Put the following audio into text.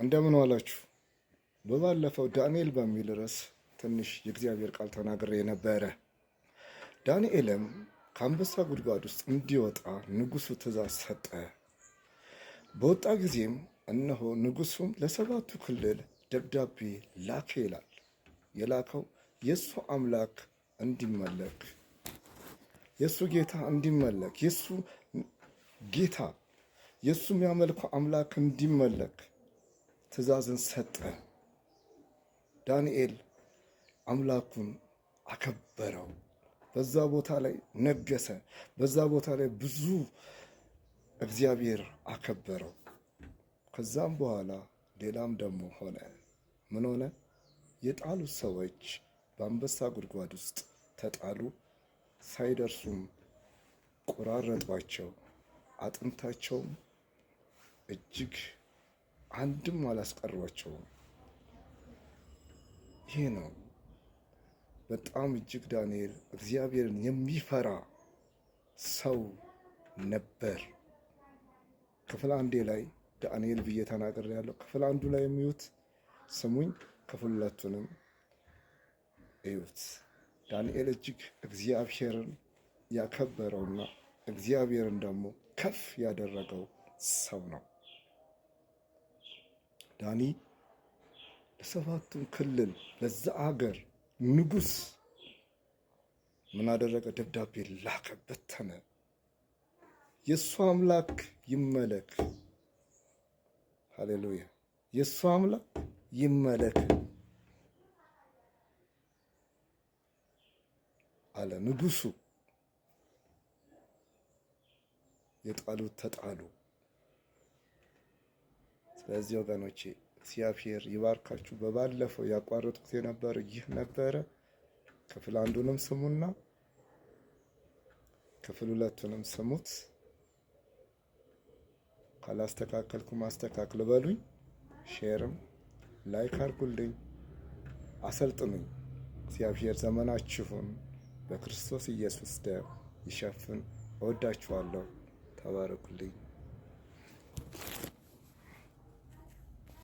እንደምን ዋላችሁ? በባለፈው ዳንኤል በሚል ርዕስ ትንሽ የእግዚአብሔር ቃል ተናግሬ ነበረ። ዳንኤልም ከአንበሳ ጉድጓድ ውስጥ እንዲወጣ ንጉሡ ትእዛዝ ሰጠ። በወጣ ጊዜም እነሆ ንጉሡም ለሰባቱ ክልል ደብዳቤ ላከ ይላል። የላከው የእሱ አምላክ እንዲመለክ፣ የእሱ ጌታ እንዲመለክ፣ የእሱ ጌታ የእሱ የሚያመልከው አምላክ እንዲመለክ ትእዛዝን ሰጠ። ዳንኤል አምላኩን አከበረው። በዛ ቦታ ላይ ነገሰ። በዛ ቦታ ላይ ብዙ እግዚአብሔር አከበረው። ከዛም በኋላ ሌላም ደግሞ ሆነ። ምን ሆነ? የጣሉት ሰዎች በአንበሳ ጉድጓድ ውስጥ ተጣሉ። ሳይደርሱም ቆራረጧቸው። አጥንታቸውም እጅግ አንድም አላስቀሯቸውም። ይሄ ነው በጣም እጅግ ዳንኤል እግዚአብሔርን የሚፈራ ሰው ነበር። ክፍል አንዴ ላይ ዳንኤል ብዬ ተናግሬያለሁ። ክፍል አንዱ ላይ የሚዩት ስሙኝ፣ ክፍል ሁለቱንም እዩት። ዳንኤል እጅግ እግዚአብሔርን ያከበረውና እግዚአብሔርን ደግሞ ከፍ ያደረገው ሰው ነው። ዳኒ ለሰባቱም ክልል ለዛ አገር ንጉስ ምን አደረገ? ደብዳቤ ላከ፣ በተነ። የእሱ አምላክ ይመለክ። ሃሌሉያ! የእሱ አምላክ ይመለክ አለ ንጉሱ። የጣሉት ተጣሉ። ስለዚህ ወገኖቼ እግዚአብሔር ይባርካችሁ። በባለፈው ያቋረጥኩት የነበረ ይህ ነበረ። ክፍል አንዱንም ስሙና ክፍል ሁለቱንም ስሙት። ካላስተካከልኩ ማስተካከል በሉኝ። Share ም like አድርጉልኝ፣ አሰልጥኑኝ። እግዚአብሔር ዘመናችሁን በክርስቶስ ኢየሱስ ደም ይሸፍን። እወዳችኋለሁ። ተባረኩልኝ።